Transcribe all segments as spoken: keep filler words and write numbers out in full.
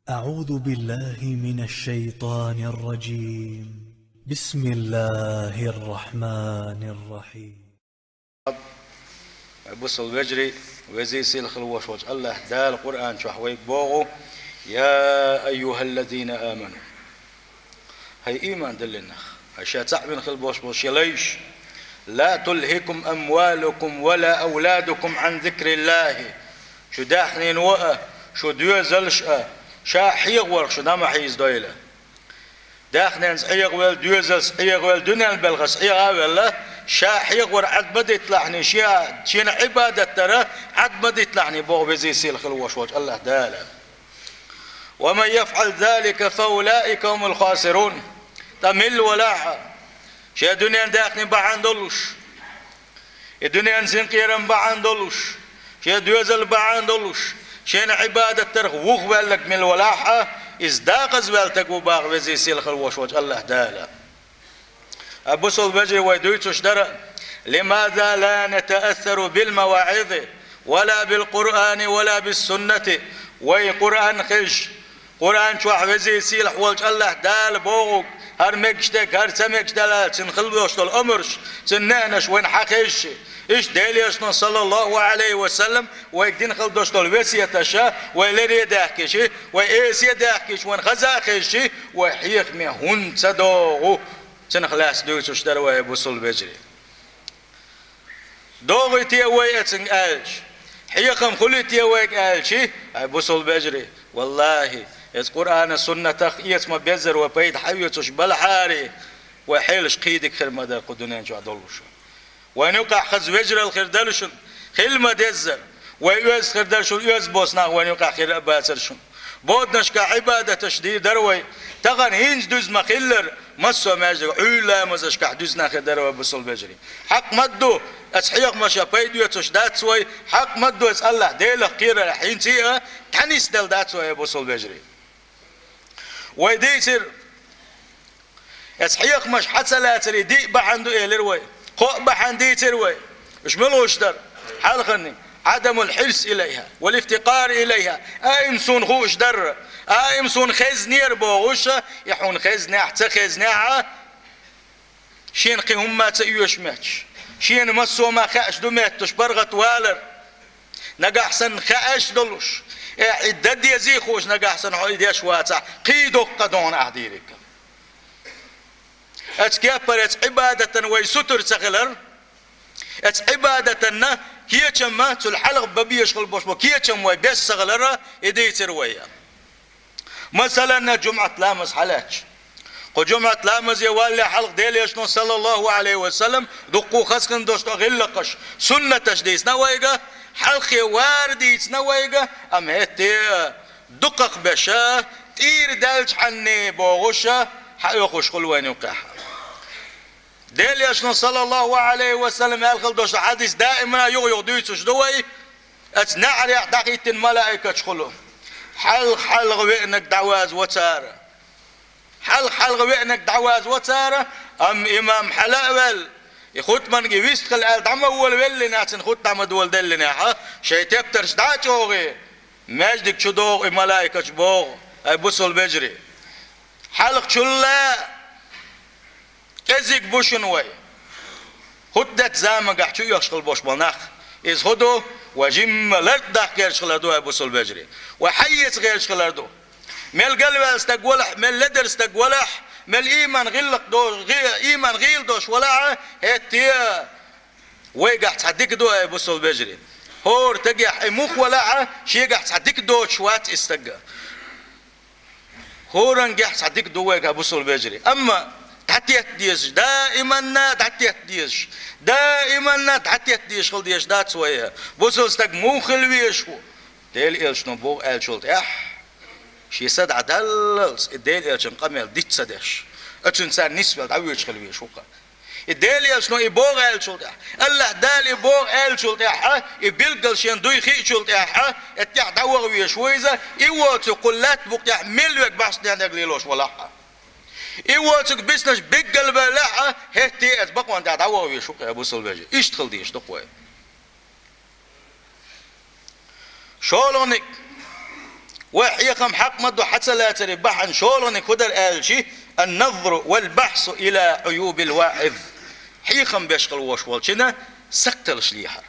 أعوذ بالله من الشيطان الرجيم. بسم الله الرحمن الرحيم. Бусалба вежарий, везий сийлахь хила волуш волчу АллахӀ Дала Къуръан чохь вайга боху: «Я айюхаллазина аману». ХӀай ийман диллина нах, хӀай ша цхьаъ вина хила болуш болу шен лайш. «Ла тулхикум амвалукум ва ла авладукум ан зикриллахи». Шу даьхнина а, шу доьзалш а, ша хьехаварх шу дӀа ма хьийзадойла. Даьхненца хьехавелла, доьзалца хьехавелла, дуьненан белхаца хьеха а велла, ша хьехавар Ӏад ма дитталахьний, шен, шена Ӏибадат дара Ӏад ма дитталахьний, боху везий сийлахь хила волуш волчу АллахӀ Дала. «Ва ман яфӀал залика фа улаика хумул хасирун». Ткъа милла валахь а, шен дуьненан даьхни бахьана долуш, и дуьненан синкъерам бахьана долуш, шен доьзал бахьана долуш, шена Ӏибадат дарх вухаваьлларг милла валахь а, иза декъаза ваьлла стаг ву боху везий сийлахь хила волуш волчу АллахӀ Дала. Ткъа бусалба вежарий, вай дуьйцуш дара: «Лимаза ла натаассару бил маваӀизи, ва ла бил Къуръани, ва ла бис суннати». Вай Къуръан хезча, Къуръан чохь везий сийлахь волчу АллахӀ Дала бохург, хӀара мегаш дерг, хӀара ца мегаш дерг аьлла, цуьнан хила долуш долу омраш, цуьнан неӀанаш вайна хьан хезча, иштта Делан Элчано, саллаллаху Ӏалайхи ва саллам, вайга дина хила долуш долу весеташ а вай лере а даьхкича, вай эсе а даьхкича, вайна хаза а хезча, вай хьехаме хӀунда ца догӀу, цунах лаьцна дуьйцуш дара вай, бусалба вежарий. ДогӀий те вай оцунга аьлча, хьехам хуьлий те вайга аьлча, хӀай бусалба вежарий, валлахӀи, оцу Къуръанах, суннатах эца ма-беззара вай пайда хьаоьцуш балахьара, вай хьелаш кхин дика хир ма дара кху дуьнен чохь долуш. Вайна юкъахь хаза вежаралла хир дара шуна, хила ма-деззара. Вай оьзда хир дара шуна, оьзда боцу нах вайна юкъахь хир а бацара шуна. Боданашкахь Ӏибадаташ дийр дара вай. Тахана хӀинца дуьзна ма-хиллара, массо а маьждиг, Ӏуьйра ламазашкахь дуьзна хир дара вай, бусалба вежарий. Хьакъ ма-дду, оцу хьехамаша пайда оьцуш дац вай, хьакъ ма-дду, оцу АллахӀ Делах кхерарехь хӀинца а тхьанисделла дац вай, бусалба вежарий. Вай дийцира, оцу хьехамаш хьан ца лацаре диъ бахьана ду элира вай, кхоъ бахьана дийцира вай. Уьш муьлхуш дара? Хьалхарниг: «Ӏадамул хьирс илайхӀа, вал ифтикъар илайхӀа». Аим суна хууш дара, аим суна хезнера бохуш, и хьуна хезнехь а, ца хезнехь а, шена кхин хӀумма а ца оьшуш моьттуш, шена массо а ма хаьаш ду моьттуш, паргӀат валар. Нагахь санна хаьаш долуш, э, и дан дезий хууш, нагахь санна хьо и деш вацахь, кхин доккха догӀана ахь дийриг. Оцу кеппара оцу Ӏибадатана вай сутара ца хилар, оцу Ӏибадатана кечам а, цул хьалха бан безаш хила болуш болу кечам вай бес ца хилар, и дийцира вай. Масалан, жумӀат ламаз хьалаьцча. Кху жумӀат ламазе валале хьалха Делан Элчано, саллаллаху Ӏалайхи ва саллам, дуккха хазахина долуш долу гӀиллакхаш, суннаташ дийцина вайга, хьалххе вар дийцина вайга, амма хӀетте а дукхах беша, тӀера даьлча хьанне бохуша, хьаоьхуш хуьлу вайна юккъехь. Делан Элчано, саллаллаху Ӏалайхи ва саллам, аьлла хила долуш долу хьадис даимана юха-юха дуьйцуш ду вай, оцу неӀарехь дӀахӀиттина малаикаташ хуьлу. Хьалха-хьалха веанарг дӀавазво цара. Хьалха-хьалха веанарг дӀавазво цара, амма имам хьала а ваьлла, и хутбанга вистхила аьлла дӀа ма волавеллина, цуьнан хутба дӀа ма доладеллинехь, шайн тептарш дӀа а чӀогӀий, маьждиг чу догӀу и малаикаташ боху, хӀай бусалба вежарий. Хьалхачул а кӀезиг бу шуна вай. ХӀуттӀетта заманахь чу оьхуш хила болуш болу нах. Иза хӀун ду? Вай жимма лартӀа дахка гӀерташ хилар ду, хӀай бусалба вежарий. Вай хьаэца гӀерташ хилар ду. Мел галваьлла стаг валахь, мел ледара стаг валахь, мел ийман гӀиллакх до-, гӀи-, ийман гӀийла долуш валахь, хӀетте а вайгахь цхьа дика ду, хӀай бусалба вежарий. ХӀора стагехь и муха валахь, шегахь цхьа дика доцуш вац и стаг. ХӀорангахь цхьа дика ду вайгахь, бусалба вежарий. Амма дӀатетта дезаш, даиманна дӀатетта дезаш, даиманна дӀатетта дезаш хила дезаш дац вай. Бусалба стаг муха хила везаш ву? Делан Элчано боху аьллачул тӀаьхьа, шен са дӀадаллалц и Делан Элчанан къамел диц ца деш, оцунна цара нисвелла дӀавоьдуш хила везаш ву-кх. И Делан Элчано и боху аьллачул тӀаьхьа, АллахӀ Дала и боху аьллачул тӀаьхьа, и билггал шен дуй хиъчул тӀаьхьа, и тӀехь дӀаваха везаш ву иза, и воцург кху лаьтта букъа тӀехь мел верг бахьанехь лелош валахь а. И воцург биснарш биггалбевллехь а, хӀетте а оцу бакъонна тӀехь дӀаваха везаш ву-кх, хӀай бусалба вежарий. Иштта хила дезаш ду-кх вай. ШолгӀаниг, Вай хьехам хьакъ ма ду хьа ца лацаре бахьан шолгӀаниг хӀу дара аьлча, النظر والبحث إلى عيوب الواعظ. Хьехам беш хила волуш волчунна сакхталаш лехьар.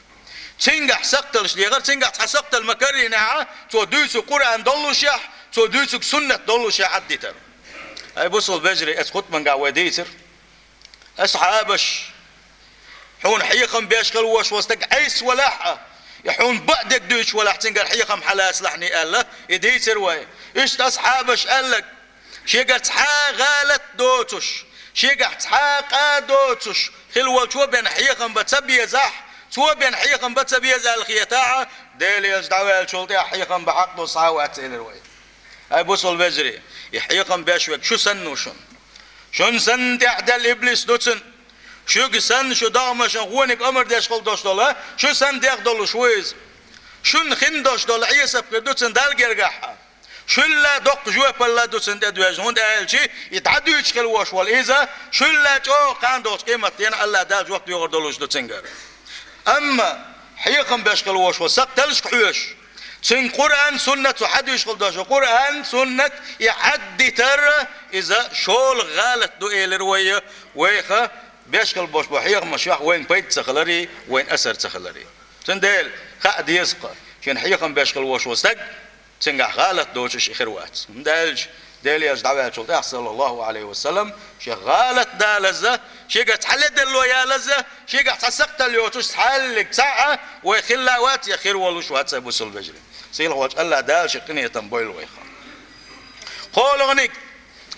Цуьнгахь сакхталаш лехьар, цуьнгахь цхьа сакхтал ма карийнехь, цо дуьйцург Къуръан доллушехь, цо дуьйцург суннат доллушехь Ӏаддитар. Ай, бусул вежарий, эцу хутбангахь вай дийцира. Асхьабаш, хьуна хьехам беш хила волуш волу стаг Ӏеса валахь а, и хьуна баа дерг дуьйцуш валахь, цуьнгара хьехам хьалацалахьний аьлла, и дийцира вай. Иштта асхьабаш аьлларг, шегара цхьа а гӀалат доцуш, шегахь цхьа а къа доцуш хила волчо бен хьехам бан ца безахь, цо бен хьехам бан ца беза аьлла хетахь, Делан Элча дӀаваьллачул тӀаьхьа хьехам бан хьакъ долуш цхьа а вац, элира вай. Ай, бусул вежарий, и хьехам беш верг шу санна ву шуна. Шуна санна тӀехь делла иблис ду цуьнан. Шуьга санна шу догӀмашна гӀониг омра деш хила долуш долу, шу санна дегӀ долуш ву иза. Шуна хин долуш долу Ӏесап хир ду цуьнан Далла гергахь. Шуьлла доккха жоьпалла ду цуьнан тӀедоьжна, хӀунда аьлча и дӀадуьйцуш хила волуш волу иза, шуьлла чӀогӀа кхана долчу къематдийнахь АллахӀ Дала жоп доьхур долуш ду цуьнгара. Амма хьехам беш хила волуш волу сакхталлашка хьоьжуш, цуьнга Къуръан, суннат цо хьадуьйцуш хила долуш, Къуръан, суннат и Ӏаддитар, иза шолгӀа гӀалат ду, элира вай, вайха беш хила болуш бу хьехамаш юьхь вайна пайда ца хиларе, вайна асар ца хиларе. Цундела хаа деза-кх, шена хьехам беш хила волуш волу стаг, цуьнгахь гӀалат доцуш и хир вац. ХӀунда аьлча Делан Элча дӀаваьллачул тӀаьхьа, саллаллаху Ӏалайхи ва саллам, шен гӀалат далаза, шегара цхьа ледарло ялаза, шегахь цхьа сакхтал йоцуш, цхьаллиг цхьаъ а вай хилла вац, я хир волуш вац, ай, бусул вежарий. Сийлахь волчу АллахӀ Дала шен къинхетам бойла вайх. КхоалгӀаниг,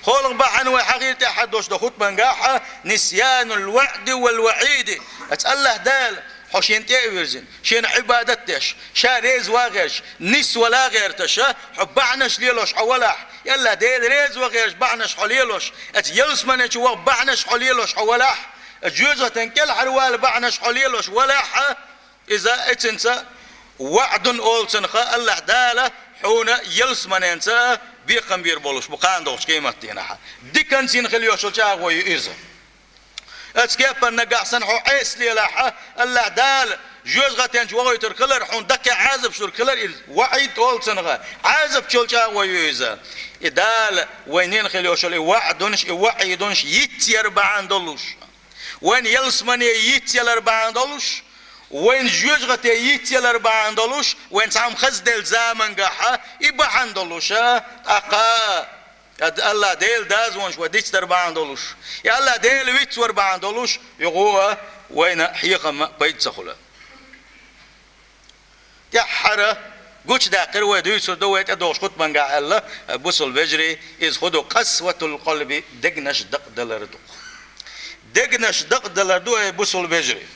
кхоалгӀа бахьана вай хьахийра тӀаьххьара долуш долу хутбангахь, нисьянул ваӀди вал ваӀиди. Аса АллахӀ Дала хьо шена тӀе а вирзина, шена Ӏибадат деш, ша реза ван гӀерташ, нисвала гӀерташ, хьо бахьанаш лелош хьо валахь, я АллахӀ Дела реза ван гӀерташ бахьанаш хьо лелош, аса ялсамане чу ваха бахьанаш хьо лелош хьо валахь, аса жоьжахатин кӀелхьарвала бахьанаш хьо лелош валахь, иза эцинца ваӀдун олу цунах АллахӀ Дала хьуна ялсаманенца бекхам бийр болуш бу кхана долчу къематдийнахь. Диканца йина хила йолуш чӀагӀо ю иза. Аса кепара нагахь санна хьо Ӏеса лелахь, АллахӀ Дала жоьжахатин чу вохуьйтург хилар, хьуна даккхий Ӏазапаш дург хилар, и ваӀид олу цунах, Ӏазапчул чӀагӀо ю иза. И Дала вайна йина хила йолуш йолу и ваӀдунаш, и ваӀидунаш йицъяр бахьана долуш, вайна ялсамане йицъялар бахьана долуш, вайна жоьжахате йицъялар бахьана долуш, вайна цхьа хӀума хазделла замангахь и бахьана долуш, тӀаккха АллахӀ Делан дозанаш вай дицдар бахьана долуш, я АллахӀ Дела вицвар бахьана долуш, юха вайна хьехам а пайда ца хуьлу. ТӀаьххьара гучудаьккхира вай дуьйцур ду вай тӀедогӀуш хутбангахь аьлла, бусул вежарий, иза хӀун ду, къасватул къалби, дегнаш дакъадалар ду. Дегнаш дакъадалар ду, ай, бусул вежарий.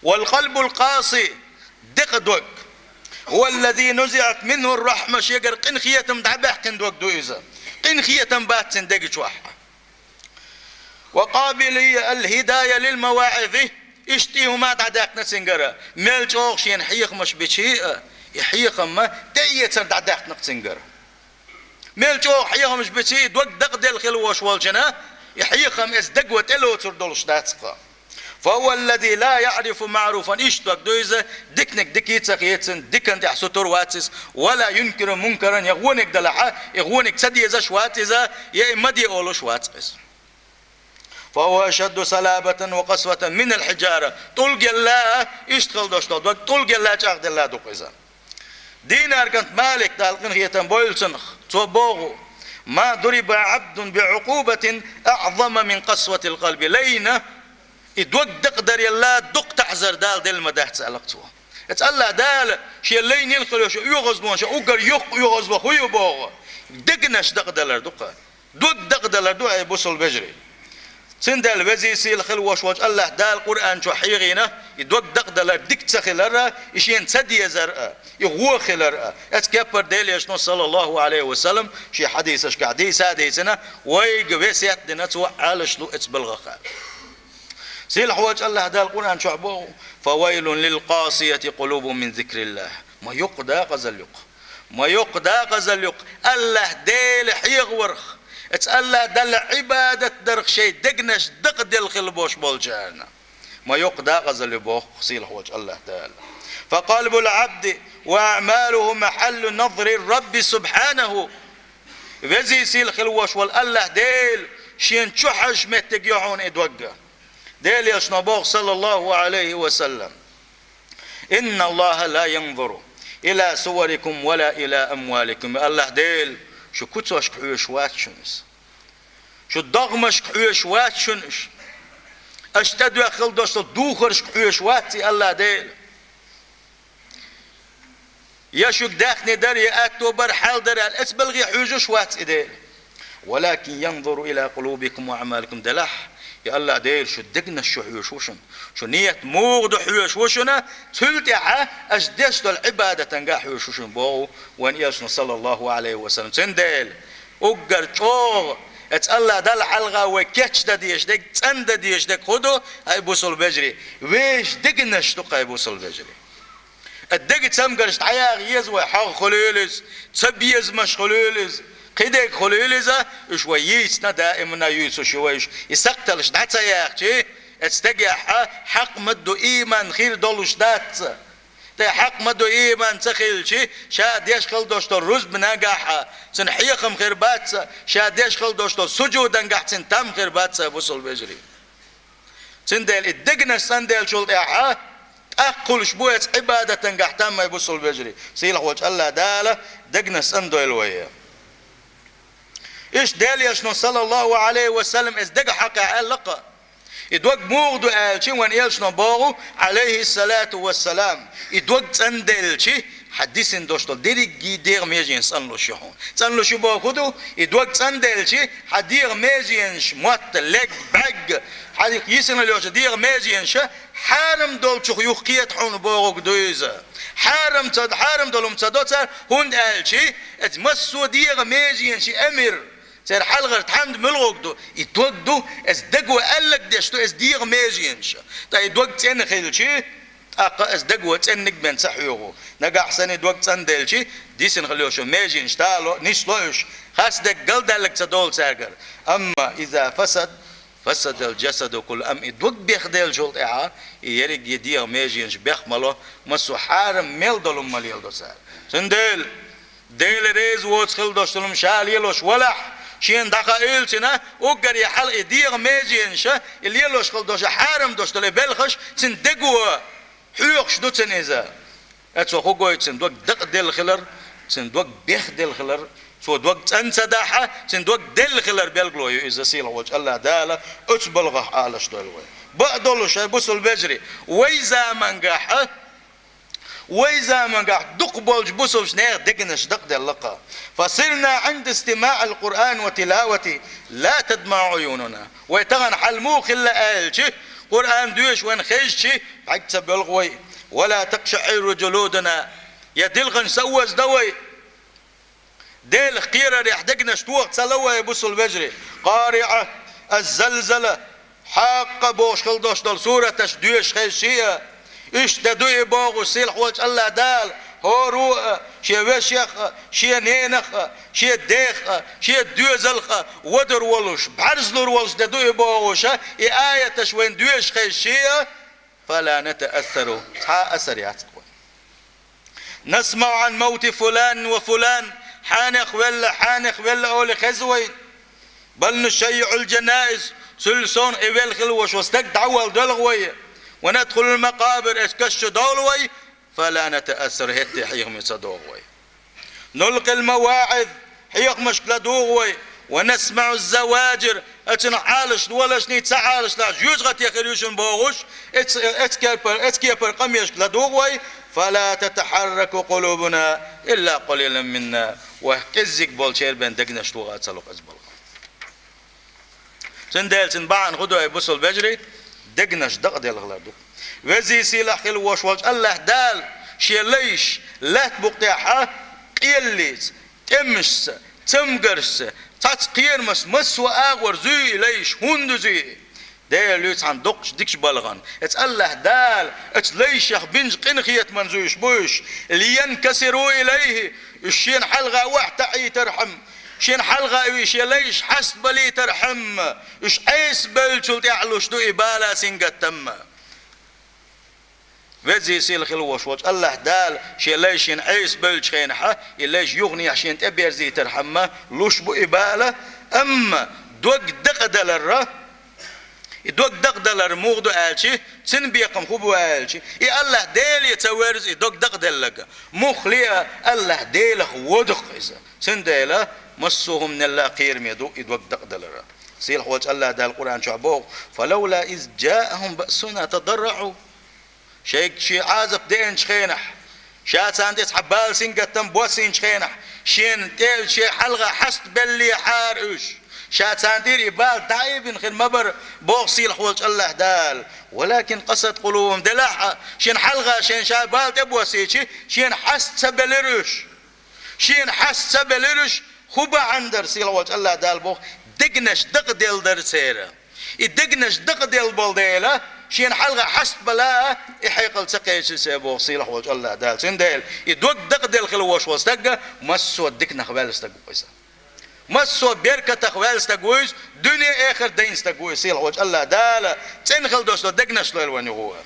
Вал къалбул къаси, декъа дог. Хува ллази нузиӀат минху ррахьма, шегара къинхетам дӀабаьккхина дог ду иза. Къинхетам бац цуьнан дега чохь. Ва къабилия ал-хӀидая лил маваӀизи, иштта и хӀума дӀадаьккхина цуьнгара, мел чӀогӀа шена хьехамаш бичий а, и хьехам тӀеэцар дӀадаьккхина цуьнгара. Мел чӀогӀа хьехамаш биций, дог дакъаделла хила волуш волчунна, и хьехам эца дагаван тӀелоцур долуш дац-кх. Фа хува ллази ла яӀрифу маӀруфан, иштта дог ду иза, диканиг дика ца хецина, диканна тӀехь сутур вац иза, ва ла юнкиру мункаран, я гӀониг далахь, и гӀониг ца дезаш вац иза, я и ма де олуш вац иза. Фа хува ашадду салабатан ва къасватан минал хьиджара. ТӀулгелла, иштта хила долуш долу дог, тӀулгелла, чӀагӀделла ду-кх иза. Динар кӀант Малик, Дала къинхетам бойла цунах, цо боху: ма дуриба Ӏабдун би Ӏукъубатин аӀзама мин къасватил къалби. Лайна и дог дакъадарелла дукха таӀзар Дала делла ма дац, аьлла-кх цо. Эца АллахӀ Дала шен лайнин хилуш оьгӀазлонаш, уггар йоккха оьгӀазло хӀун ю боху? Дегнаш дакъадалар ду-кх. Дог дакъадалар ду, ай, бусул вежарий. Цундела везий сийлахь хила волуш волчу АллахӀ Дала Къуръан чохь хьехийна, и дог дакъадалар дика ца хилар а, и шена ца дезар а, и гӀо хилар а. Эца кеппара Делан Элчано, саллаллаху Ӏалайхи ва саллам, шен хьадисашкахь дийца а дийцина, вайга весет а дина цо, Ӏалаш лу эца балхах аьлла. Сийлахь волчу АллахӀ Дала Къуръан чохь боху: «Фа вайлун лил къасияти къулубухум мин зикриллахӀ». Ма йоккха дакъазалла ю-кх. Ма йоккха дакъазалла ю-кх АллахӀ Дела хьехаварх, эца АллахӀ Далла Ӏибадат дарх шайн дегнаш дакъаделла хила бош болчарна. ма йоккха дакъазалла ю боху сийлахь волчу АллахӀ Дала. «Факъалбул Ӏабди ва аъмалуху махьаллу назри Рабби субхьанаху». Везий сийлахь хила волуш волу АллахӀ Дела шена чу хьажа меттиг ю хьуна и дог. Делан Элчано боху, саллаллаху Ӏалайхи ва саллам: «Инна Аллаха ла янзуру ила суварикум ва ла ила амваликум». АллахӀ Дела шу куьцашка хьоьжуш вац шуна иза. Шу догӀмашка хьоьжуш вац шуна иза. Аша тӀедоьхна хила долуш долу духаршка хьоьжуш вац и АллахӀ Дела. Я шуьга даьхни дара, я аьтто бара, хьал дара аьлла, оцу белхе хьоьжуш вац и Дела. «Валакин янзуру ила къулубикум ва аъмаликум», делахь, и АллахӀ Дела шу дегнаш чу хьоьжуш ву шуна. Шу ният муха ду хьоьжуш ву шуна, цул тӀаьхьа аша деш долу Ӏибадатангахь хьоьжуш ву шуна боху вайн Элчано, саллаллаху Ӏалайхи ва саллам. Цундела уггар чӀогӀа оцу АллахӀ Далла хьалха вай кечдан дезаш дерг, цӀандан дезаш дерг хӀун ду, хьай бусалба вежарий? Вешан дегнаш ду, хьай бусалба вежарий. Дега цамгарш дӀаяха еза вай, хьагӀ хуьлийла иза, цабезамаш хуьлийла иза, кхидерг хуьлийла иза, уьш вай йийцина даимана юьйцуш ю вай уьш. И сакхталш дӀа ца яхчи, оцу стагехь хьакъ ма ду, ийман хир долуш дац. ТӀе хьакъ ма ду, ийман ца хилчи, ша деш хила долуш долу рузба нагахь цуьнан хьехам хир бац, ша деш хила долуш долу суджудангахь цуьнан там хир бац, бусалба вежарий. Цундела и дегнаш цӀанделлачул тӀаьхьа, тӀаккха хуьлуш бу оцу Ӏибадатангахь там, хьай бусалба вежарий. Сийлахь волчу АллахӀ Дала дегнаш цӀандойла вай. Иштта Делан Элчано, саллаллаху Ӏалайхи ва саллам, оцу дега хьакъехь аьлла-кх. И дог муха ду аьлчи, вайн Элчано боху, Ӏалайхиссалату вассалам, и дог цӀанделчи, хьан дисина долуш долу дерриге дегӀан меженаш цӀанлуш ю хьуна. ЦӀанлуш ю боху хӀун ду? И дог цӀанделчи, хьан дегӀан меженаш, мотт, лерг, бӀаьрг, хьан йисина йолчу дегӀан меженаш хьарам долчух юхакхета хьуна бохург ду иза. Хьарам ца, хьарам долу хӀума ца до цара, хӀунда аьлчи оцу массо а дегӀан меженаш и амир церан хьалхара тхьамда муьлхург ду? И дог ду, оцу дего аьлларг деш ду оцу дегӀан меженаш. Ткъа и дог цӀена хилчи, тӀаккха оцу дего цӀенниг бен ца хьоьху. Нагахь санна и дог цӀанделчи, дисина хила йолуш йолу меженаш тало, нисло уьш, хасдерг, галдаьлларг ца долу цаьргара. Амма иза фасад, фасадал жасаду куллу. Амма и дог бехделлачул тӀаьхьа, и ерриг а дегӀан меженаш бех ма ло, массо а хьарам мел долу хӀума ма леладо цара. Цундела Дела реза воцу хила долуш долу хӀума ша лелош валахь, шена дӀахаийла цуьнан, уггаре хьалха и дегӀан меженаш, и лелош хила долуш, хьарам долуш долу и белхаш цуьнан дего хьоьхуш ду цуьнан иза. Оцо хӀун гойту? Цуьнан дог дакъаделла хилар, цуьнан дог бехделла хилар, цо дог цӀан ца дахь, цуьнан дог делла хилар билгало ю иза. Сийлахь волчу АллахӀ Дала оцу балхахь Ӏалашдойла вай. Бакъдолуш, хьай бусалба вежарий, вай замангахь Вай замангахь дукхахболчу бусалбачу нехан дегнаш дакъаделла-кх. «Фасирна Ӏинда истимаӀил Къуръан ва тилавати ла тадмаӀу Ӏуюнуна». Вай тахана хьал муха хилла аьлчи, Къуръан доьшуш вайна хезчи, бӀаьрг ца боьлху вай. «Ва ла такъшаӀирру джулудуна». Я дилханаш ца озадо вай. Делах кхерарехь дегнаш тоха ца ло вай, бусалба вежарий. «Къариъа», «Аз-залзала», «Хьакъа» бохуш хила долуш долу сураташ доьшуш хезчи а, иштта де ду и бохуш, сийлахь волчу АллахӀ Дала хӀоро а, шен вешех а, шен ненах а, шен дех а, шен доьзалх а вадур волуш, бӀаьрзлур волуш де ду и бохуш, и аяташ вайна доьшуш хезчи а, «Фала натаъассару», цхьа а асар яц-кх вайн. «НасмаӀу Ӏан мавти фулан ва фулан», хьенех велла, хьенех велла олий хеза вайна. «Бал нушаййиӀул джанаиз», цул совнаха и велла хила волуш волу стаг дӀавала доьлху вай. «Ва надхулул макъабир», оцу каш чу довла вай. «Фала натаъассару», хӀетте хьехаме ца догӀу вай. «Нулкъил маваӀиз», хьехамашка ладугӀу вай. «Ва насмаӀуз заваджир», оцунах Ӏалашдолашний, ца Ӏалашдолаш жоьжахате хир ю шуна бохуш, оцу, оцу кепара, оцу кепара къамелашка ладугӀу вай. «Фала татахьарраку къулубуна илла къалилан минна». Вай кӀеззиг болчеран бен дегнаш тоха ца ло-кх иза балхахь. Цундела цуьнан бахьана хӀун ду, хьай бусалба вежарий? Дегнаш дакъаделла хилар ду. Везий сийлахь хила волуш волчу АллахӀ Дала шен лайш лаьтта букъа тӀехь къеллица, тӀемашца, цамгаршца, цхьацца кхерамашца, массо а агӀор зуьй и лайш. ХӀунда зуьй? Дела луьйцу цхьана доккхачу дикачу балхана. Оцу АллахӀ Дала оцу лайшех бинчу къинхетаман зуьйш бу уьш. «Лиянкасиру илайхи», уьш шена хьалха охьатаӀийтархьама, шена хьалха уьш шен лайш хьастабалийтархьама, уьш Ӏеса бевллачул тӀаьхьа луш ду и бала, сингаттам. Веза-сийлахь хила волуш волчу АллахӀ Дала шен лай шена Ӏеса бевллачу хенахь, и лайш юханехьа шена тӀеберзийтархьама луш бу и бала, амма дог дакъадаларра, и дог дакъадалар муха ду аьлча, цуьнан бекхам хӀун бу аьлча, и АллахӀ Деле ца верза и дог дакъаделларг, муххале а АллахӀ Делах водакх иза. Цундела массо а хӀуманал кхераме ду и дог дакъадалар. Сийлахь волчу АллахӀ Дала Къуръан чохь боху: «Фалавла из джаахум баъсуна тадарраъу». Шайга шен Ӏазап деанчу хенахь, ша царна тӀе цхьа бала сингаттам боссийначу хенахь, шена тӀе шен хьалха хьастабеллехьара уьш. Ша царна тӀера и бала дӀаайбина хир ма бара, боху сийлахь волчу АллахӀ Дала. «Валакин къасат къулубухум», делахь а, шена хьалха шена ша бала тӀебоссийча, шена хьаста ца белира уьш. Шена хьаста ца белира уьш, хӀун бахьана дара, сийлахь волчу АллахӀ Дала боху, дегнаш дакъаделла дара церан. И дегнаш дакъаделла болу дела, шена хьалха хьастабала а, и хьекъал ца кхечира церан боху, сийлахь волчу АллахӀ Дала. Цундела и дог дакъаделла хила волуш волу стаг массо а диканах ваьлла стаг ву иза. Массо а беркатах ваьлла стаг ву иза, дуьне-эхарт дайна стаг ву иза, сийлахь волчу АллахӀ Дала цӀена хила долуш долу дегнаш лойла вайна юха.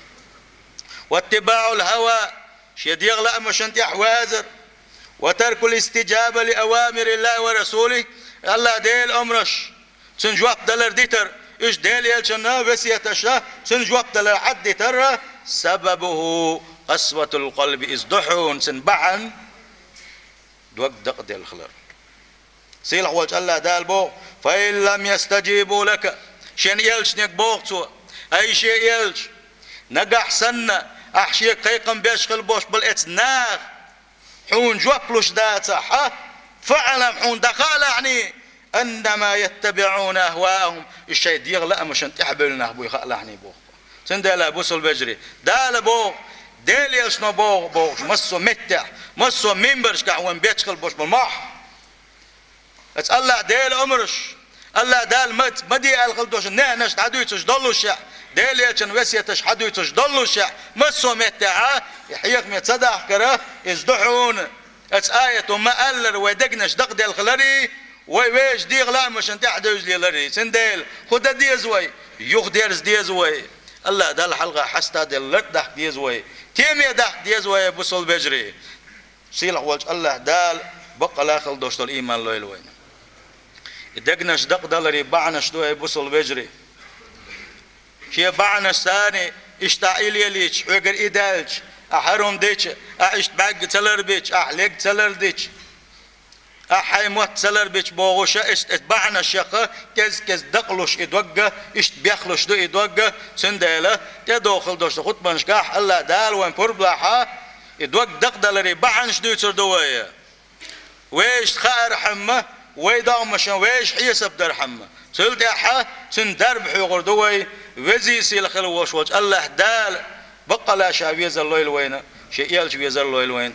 «Ваттибаъул хӀава», шен дегӀан лаамашна тӀехь вазар, «ва таркул истиджаба ли авамириллахи ва расулихи», АллахӀ Делан омраш, цуьнан жоп далар дитар, уьш Делан элчанна весеташа, цуьнан жоп далар Ӏад дитар, «сабабуху къасватул къалби», иза ду хьуна цуьнан бахьана дог дакъаделла хилар. Сийлахь волчу АллахӀ Дала боху: «Фа ин лам ястаджибу лака», шен элчанега боху цо: «Ай шен элча, нагахь санна ахь шега кхайкхам беш хила болуш болу эцу наха хьуна жоп луш дацахь, фаӀлам, хьуна дӀахаалахьний, аннама яттабиӀуна ахваахум, и шайн дегӀан лаамашна тӀаьхьабевлла нах буй хаалахьний», боху. Цундела, бусалба вежарий, Дала боху, Делан элчано боху, бохуш, массо а меттехь, массо а минбаршкахь вайн бечхала болуш болу мохь. Аса АллахӀ Делан омраш, АллахӀ Дала ма, ма де аьлла хила долуш, нехьанаш дӀадуьйцуш доллушехь, Делан элчан весеташ хьадуьйцуш доллушехь, массо а меттехь, и хьехаме ца дахкара, иза ду хьуна. Аса аято ма аллара, вай дегнаш дакъаделла хиларий, вай вешан дегӀан лаамашна тӀаьхьадевзалеларий. Цундела, хӀун дан деза вай? Юхадерза деза вай. АллахӀ Далла хьалха хьаста а делла, лар а дахка деза вай. Теме дахка деза вай, бусалба вежарий. Сийлахь волчу АллахӀ Дала баккъала а хила долуш долу ийман лойла вайна. И дегнаш дакъадаларий бахьанаш ду, ай бусалба вежарий. Шен бахьанаш санна, иштта ахь и лелийча, хьоьгара и даьлча, ахь хӀара хӀума дича, ахь иштта бӀаьрг ца ларбича, ахь лерг ца лардича, ахь хьайн мотт ца ларбича бохуш, иштта бахьанаш яха, кӀез-кӀеза дакъалуш и догга, иштта бехлуш ду и догга, цундела тӀедогӀу хила долуш ду хутбанашкахь АллахӀ Дала вайн пурба лахь, и дог дакъадаларий бахьанаш дуьйцур ду вай. Вешан хаархьама, вай догӀмашна вешан хьесап дархьама. Цул тӀаьхьа цуьнан дарба хьоьхур ду вай, везий сийлахь хила волуш волчу АллахӀ Дала баккъала ша везар лойла вайна, шен элча везар лойла вайна.